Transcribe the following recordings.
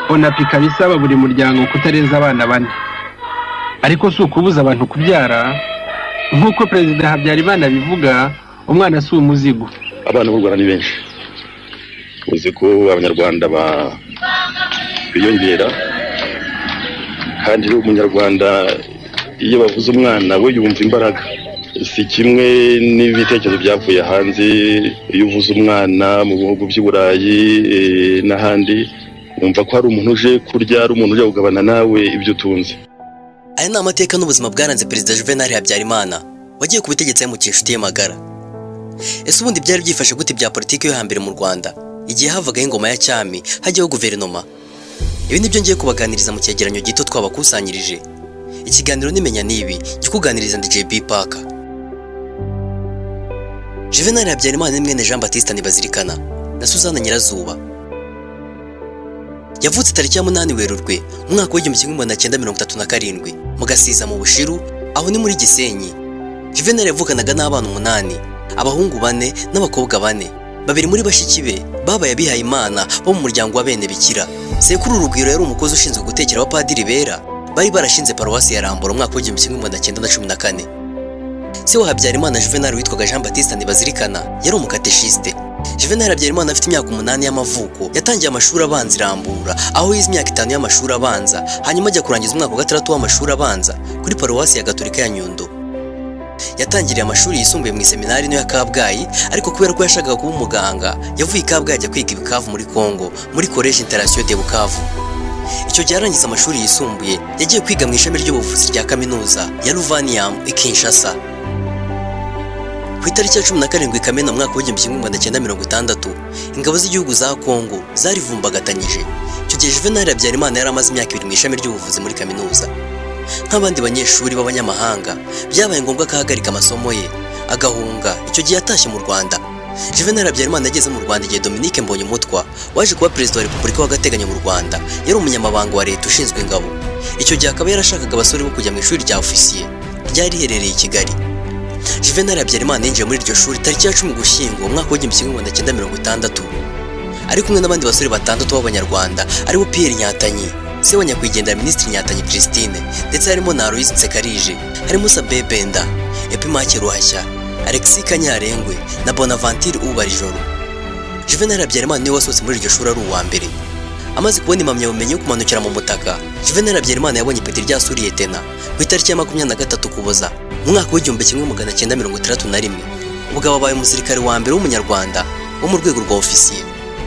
ONAPI ikaba isaba buri muryango kutarenza abana bane, ariko si ukubuza abantu kubyara. Nk'uko Perezida Habyarimana abivuga, umwana si umuzigo. Abana b'u Rwanda ni benshi. Uzi ko Abanyarwanda biyongera, kandi rero Umunyarwanda iyo bavuze umwana we yumva imbaraga. Si kimwe n'ibitekerezo byavuye hanze. Iyo uvuze umwana mu bihugu by'i Burayi n'ahandi, wumva ko hari umuntu uje kurya, ari umuntu uje kugabana nawe ibyo utunze. Aya ni amateka n'ubuzima bwaranze Perezida Juvenal Habyarimana, wagiye ku butegetsi yamukiye inshuti ye magara. Ese ubundi byari byifashe gute bya politiki yo hambere mu Rwanda, igihe havagaho ingoma ya cyami hajyaho guverinoma? Ibi nibyo ngiye kubaganiriza mu cyegeranyo gito twabakusanyirije. Ikiganiro nimenya nibi gikuganiriza ndi JB Parker. Juvenal Habyarimana ni mwene Jean Baptiste Ntibazirikana na Suzanne Nyirazuba. Yavutse tariki ya 8 Werurwe mu mwaka wa 1937 mu Gasiza mu Bushiru, aho ni muri Gisenyi. Juvenal yavukanaga n'abana umunani, abahungu bane n'abakobwa bane. Babiri muri bashiki be babaye abihaye Imana bo mu muryango wa bene Bikira. Sekuru Rugwiro yari umukozi ushinzwe gutekera abapadiri bera bari barashinze paruwasi ya Rambura mu mwaka wa 1914. Se wa Habyarimana Juvenal witwaga Jean Baptiste Ntibazirikana yari umukateshiste. Juvenal Habyarimana afite imyaka 8 y'amavuko yatangiye amashuri abanza i Rambura, aho yize imyaka 5 y'amashuri abanza, hanyuma ajya kurangiza umwaka wa gatandatu w'amashuri abanza kuri paruwasi ya Gatolika ya Nyundo. Yatangiriye amashuri yisumbuye mu iseminari nto ya Kabgayi, ariko kubera ko yashakaga kuba umuganga, yavuye i Kabgayi ajya kwiga i Bukavu muri Congo, muri Collège International de Bukavu. Icyo gihe arangiza amashuri yisumbuye, yagiye kwiga mu ishami ry'ubuvuzi rya kaminuza ya Lovanium i Kinshasa. Ku itariki ya 17 Kamena mu mwaka wa 1960, ingabo z'igihugu za Kongo zarivumbagatanyije. Icyo gihe Juvenal Habyarimana yari amaze imyaka 2 mu ishami ry'ubuvuzi muri kaminuza. Nk'abandi banyeshuri b'abanyamahanga, byabaye ngombwa ko ahagarika amasomo ye agahunga. Icyo gihe yatashye mu Rwanda. Juvenal Habyarimana yageze mu Rwanda igihe Dominique Mbonyumutwa, waje kuba Perezida wa Repubulika w'agateganyo mu Rwanda, yari umunyamabanga wa leta ushinzwe ingabo. Icyo gihe akaba yarashakaga abasore bo kujya mu ishuri rya ofisiye ryari riherereye i Kigali. Juvenal Habyarimana yinjiye muri iryo shuri tariki ya 10 Ugushyingo mu mwaka wa 1960, ari kumwe n'abandi basore batandatu b'Abanyarwanda, aribo Pierre Nyatanyi, se wa nyakwigendera Minisitiri Nyatanyi Christine, ndetse harimo na Aloys Nsekarije, harimo Sabin Benda, Epimaque Ruhashya, Alexis Kanyarengwe na Bonaventure Ubarijoro. Juvenal Habyarimana niwe wasohotse muri iryo shuri ari uwa mbere. Amaze kubona impamyabumenyi yo kumanukira mu mutaka, Juvenal Habyarimana yabonye ipeti rya sous-lieutenant ku itariki ya 23 Ukuboza mu mwaka wa 1961. Ubwo abaye umusirikare wa mbere w'Umunyarwanda wo mu rwego rwa ofisiye.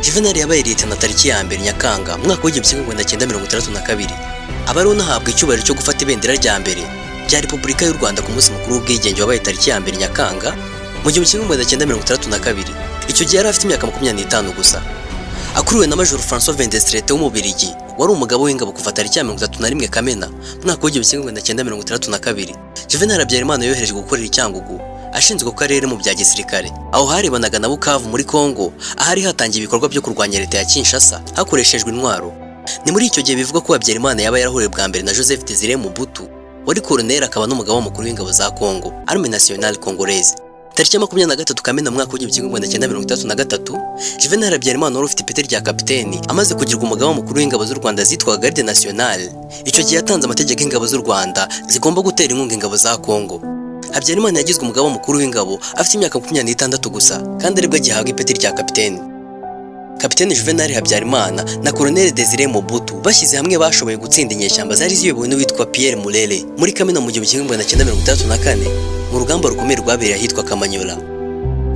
Juvenal yabaye lieutenant tariki ya 1 Nyakanga mu mwaka wa 1962, aba ariwe unahabwa icyubahiro cyo gufata ibendera rya mbere rya Repubulika y'u Rwanda ku munsi mukuru w'ubwigenge wabaye tariki ya 1 Nyakanga mu 1962. Icyo gihe yari afite imyaka 25 gusa. Akuriwe na Major François Vanderstraete w'Umubirigi, wari umugabo w'ingabo kuva tariki ya 31 Kamena mu mwaka wa 1962, Juvenal Habyarimana yoherejwe gukorera i Cyangugu, ashinzwe ku karere mu bya gisirikare. Aho harebanaga na Bukavu muri Congo, ahari hatangiye ibikorwa byo kurwanya leta ya Kinshasa hakoreshejwe intwaro. Ni muri icyo gihe bivugwa ko Habyarimana yaba yarahuriye bwa mbere na Joseph Desire Mobutu, wari koloneli akaba n'umugaba mukuru w'ingabo za Congo, Armée Nationale Congolaise. Tariki ya 23 Kamena mu mwaka wa 1963, Juvenal Habyarimana wari ufite ipeti rya kapiteni, amaze kugirwa umugaba mukuru w'ingabo z'u Rwanda zitwaga Garde Nationale. Icyo gihe yatanze amategeko ingabo z'u Rwanda zigomba gutera inkunga ingabo za Congo. Habyarimana yagizwe umugaba mukuru w'ingabo afite imyaka 26 gusa, kandi aribwo agihabwa ipeti rya kapiteni. Kapiteni Juvenal Habyarimana na Colonel Desire Mobutu bashyize hamwe bashoboye gutsinda inyeshyamba zari ziyobowe n'uwitwa Pierre Mulele muri Kamena mu 1964, mu rugamba rukomeye rwabereye ahitwa Kamanyola.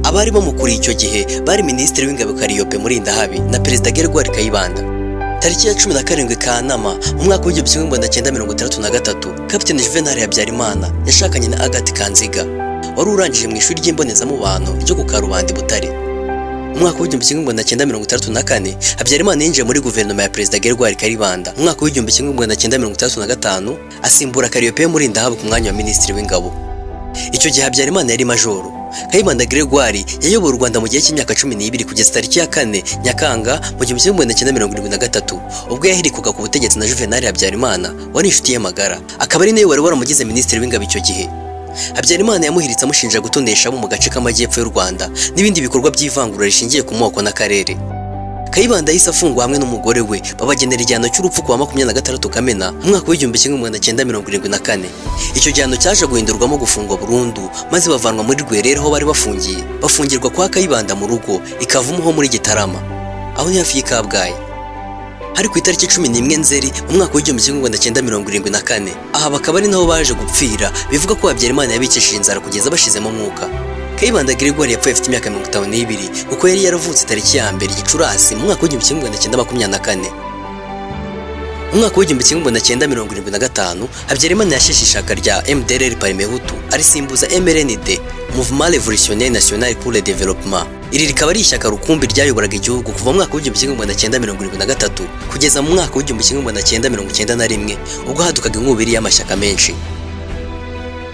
Abari bamukuriye icyo gihe bari Minisitiri w'Ingabo Kariyope Murindahabi na Perezida Gregoire Kayibanda. Tariki ya 17 Kanama mu mwaka wa 1963, Kapiteni Juvenal Habyarimana yashakanye na Agathe Kanziga, wari urangije mu ishuri ry'imbonezamubano ryo ku Karubanda i Butare. Mu mwaka wa 1964, Habyarimana yinjiye muri guverinoma ya Perezida Gregoire Kayibanda. Mu mwaka wa 1965 asimbura Kariyope Murindahabi ku mwanya wa Minisitiri w'Ingabo. Icyo gihe Habyarimana yari majoro. Kayibanda Gregoire yayoboye u Rwanda mu gihe cy'imyaka 12 kugeza tariki ya 4 Nyakanga mu 1973, ubwo yahirikwaga ku butegetsi na Juvenal Habyarimana wari inshuti ye magara, akaba ari nawe wari waramugize Minisitiri w'Ingabo. Icyo gihe Habyarimana yamuhiritse amushinja gutonesha abo mu gace k'amajyepfo y'u Rwanda n'ibindi bikorwa by'ivangura rishingiye ku moko n'akarere. Kayibanda yahise afungwa hamwe n'umugore we, babagenera igihano cy'urupfu ku wa 26 Kamena mu mwaka w'1974. Icyo gihano cyaje guhindurwamo gufungwa burundu, maze bavanwa muri Rwerere aho bari bafungiye, bafungirwa kwa Kayibanda mu rugo i Kavumu ho muri Gitarama, aho ni hafi y'i Kabgayi. Hari ku itariki 11 Nzeri mu mwaka w'1974. Aha bakaba ari naho baje gupfira. Bivuga ko Habyarimana yabicishije inzara kugeza bashizemo umwuka. Kayibanda Gregoire yapfuye afite imyaka 52, kuko yari yaravutse tariki ya 1 Gicurasi mu mwaka w'1924. Mu mwaka w'1975 Habyarimana yasheshe ishyaka rya MDR Parmehutu, arisimbuza MRND, Mouvement Révolutionnaire National pour le Développement. Iri rikaba ari ishyaka rukumbi ryayoboraga igihugu kuva mu mwaka w'1973 kugeza mu mwaka w'1991, ubwo hadukaga inkubiri y'amashyaka menshi.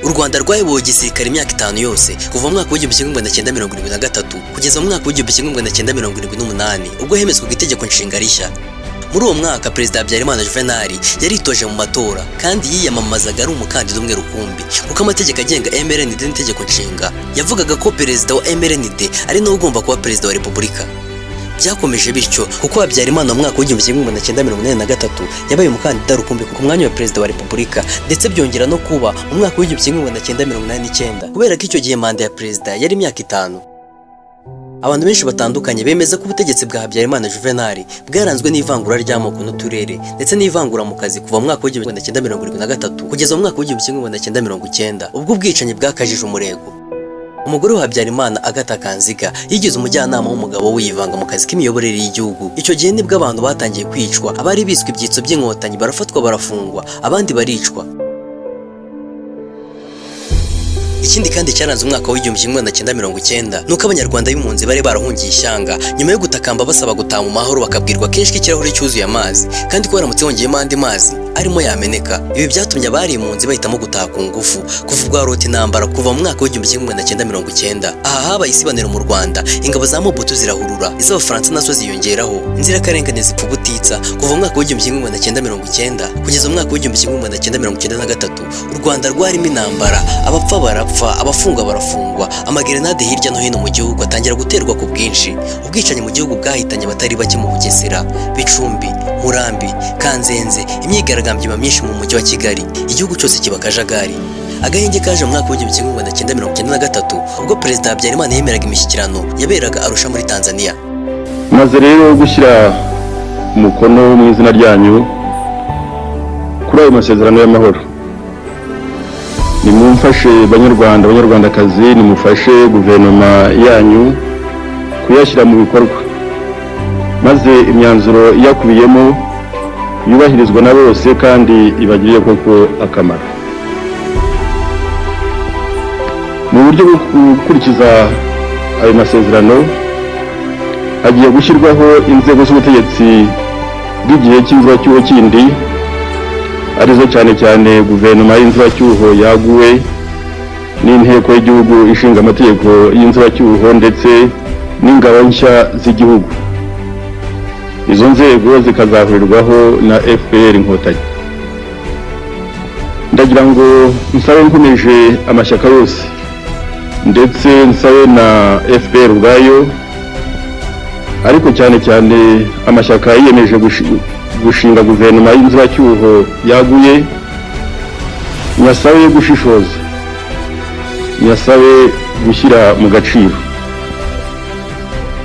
U Rwanda rwayobowe gisirikare imyaka 5 yose, kuva mu mwaka w'1973 kugeza mu mwaka w'1978, ubwo hemezwaga itegeko nshinga rishya. Muri uwo mwaka Perezida Habyarimana Juvenal yaritoje mu matora, kandi yiyamamazaga ari umukandida umwe rukumbi, kuko amategeko agenga MRND n'itegeko nshinga yavugaga ko perezida wa MRND ari nawe ugomba kuba perezida wa Repubulika. Byakomeje bityo, kuko Habyarimana mu mwaka w'1983 yabaye umukandida rukumbi ku mwanya wa perezida wa Repubulika, ndetse byongera no kuba mu mwaka w'1989, kubera ko icyo gihe manda ya perezida yari imyaka 5. Abantu benshi batandukanye bemeza ko ubutegetsi bwa Habyarimana Juvenal bwaranzwe n'ivangura ry'amoko n'uturere, ndetse n'ivangura mu kazi, kuva mu mwaka w'1973 kugeza mu mwaka w'1990, ubwo ubwicanyi bwakajije umurego. Umugore wa Habyarimana, Agatha Kanziga, yigize umujyanama w'umugabo we, yivanga mu kazi k'imiyoborere y'igihugu. Icyo gihe nibwo abantu batangiye kwicwa, abari biswe ibyitso by'inkotanyi barafatwa barafungwa, abandi baricwa. Ikindi kandi cyaranze umwaka w'1990 nuko abanyarwanda b'impunzi bari barahungiye ishyanga, nyuma yo gutakamba basaba gutaha mu mahoro, bakabwirwa kenshi ko ikirahure cyuzuye amazi kandi ko baramutse bongeyemo andi mazi arimo yameneka. Ibi byatumye abari impunzi bahitamo gutaha ku ngufu. Kuva ubwo harota intambara kuva mu mwaka w'1990. Aha habaye isibaniro mu Rwanda, ingabo za Mobutu zirahurura, iz'Abafaransa nazo ziyongeraho, inzirakarengane zipfa ubutitsa. Kuva mu mwaka w'1990 kugeza mu mwaka w'1993 u Rwanda rwarimo intambara, abapfa barapfa, abafungwa barafungwa, amagerenade hirya no hino mu gihugu atangira guterwa ku bwinshi. Ubwicanyi mu gihugu bwahitanye abatari bake mu Bugesera, Bicumbi, Murambi, Kanzenze. Imyigaragambyo iba myinshi mu mujyi wa Kigali, igihugu cyose kiba akajagari. Agahenge kaje mu mwaka w'1993, ubwo Perezida Habyarimana yemeraga imishyikirano yaberaga Arusha muri Tanzania. Maze rero gushyira umukono mu izina ryanyu kuri ayo masezerano y'amahoro, nimumfashe banyarwanda, banyarwandakazi, nimufashe guverinoma yanyu kuyashyira mu bikorwa, maze imyanzuro iyakubiyemo yubahirizwa na bose kandi ibagiriye koko akamaro. Mu buryo bwo gukurikiza ayo masezerano, hagiye gushyirwaho inzego z'ubutegetsi bw'igihe cy'inzibacyuho kindi, arizo cyane cyane guverinoma y'inzibacyuho yaguwe n'inteko y'igihugu ishinga amategeko y'inzibacyuho, ndetse n'ingabo nshya z'igihugu. Izo nzego zikazahurirwaho na FPR Inkotanyi. Ndagira ngo nsabe nkomeje amashyaka yose, ndetse nsabe na FPR ubwayo, ariko cyane cyane amashyaka yiyemeje gushinga guverinoma y'inzibacyuho yaguye, nyasabe gushishoza, nyasabe gushyira mu gaciro.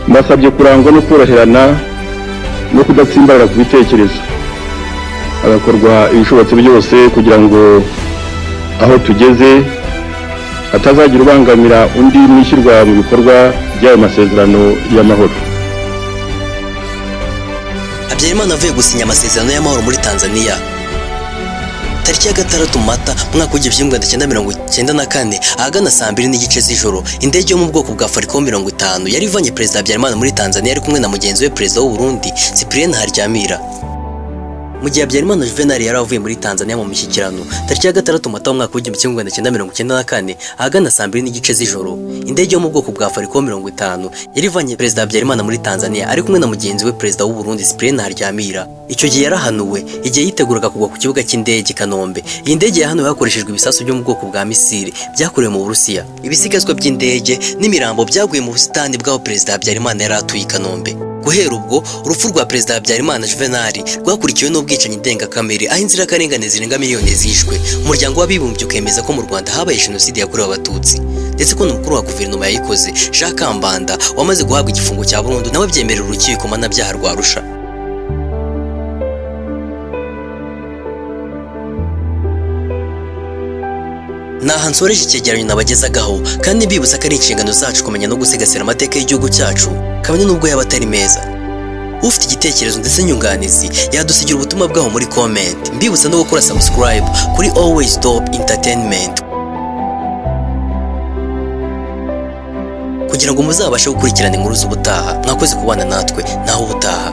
Mbasabye kurangwa no koroherana no kudatsimbarara ku bitekerezo, hagakorwa ibishobotse byose kugira ngo aho tugeze hatazagira ubangamira undi mu ishyirwa mu bikorwa by'ayo masezerano y'amahoro. Habyarimana avuye gusinya amasezerano y'amahoro muri Tanzania tariki ya 6 Mata mu mwaka w'1994, ahagana saa 2:30 z'ijoro, indege yo mu bwoko bwa Falcon 50 yari ivanye Perezida Habyarimana muri Tanzania ari kumwe na mugenzi we Perezida w'u Burundi Cyprien Ntaryamira. Mu gihe Habyarimana Juvenal yari avuye muri Tanzania mu mishyikirano tariki ya 6 Mata mu mwaka w'1994, ahagana saa 2:30 z'ijoro, indege yo mu bwoko bwa Falcon 50 yari ivanye Perezida Habyarimana muri Tanzania ari kumwe na mugenzi we Perezida w'u Burundi Cyprien Ntaryamira. Icyo gihe yarahanuwe igihe yiteguraga kugwa ku kibuga cy'indege i Kanombe. Iyi ndege yahanuwe hakoreshejwe ibisasu byo mu bwoko bwa misile byakorewe mu Burusiya. Ibisigazwa by'indege n'imirambo byaguye mu busitani bw'aho Perezida Habyarimana yari atuye i Kanombe. Guhera ubwo, urupfu rwa Perezida Habyarimana Juvenal rwakurikiwe n'ubwicanyi ndengakamere, aho inzirakarengane zirenga miliyoni zishwe. Umuryango w'Abibumbye ukemeza ko mu Rwanda habaye jenoside yakorewe Abatutsi, ndetse ko n'umukuru wa guverinoma yayikoze, Jean Kambanda, wamaze guhabwa igifungo cya burundu, nawe byemerera urukiko mpanabyaha rwa Arusha. Ni aha nsoreje icyegeranyo nabagezagaho, kandi mbibutsa ko ari inshingano zacu kumenya no gusigasira amateka y'igihugu cyacu, kabone n'ubwo yaba atari meza. Ufite igitekerezo ndetse n'inyunganizi yadusigira ubutumwa bwaho muri comment. Mbibutsa no gukora subscribe kuri Always Top Entertainment kugira ngo muzabashe gukurikirana inkuru z'ubutaha. Mwakoze kubana natwe, naho ubutaha.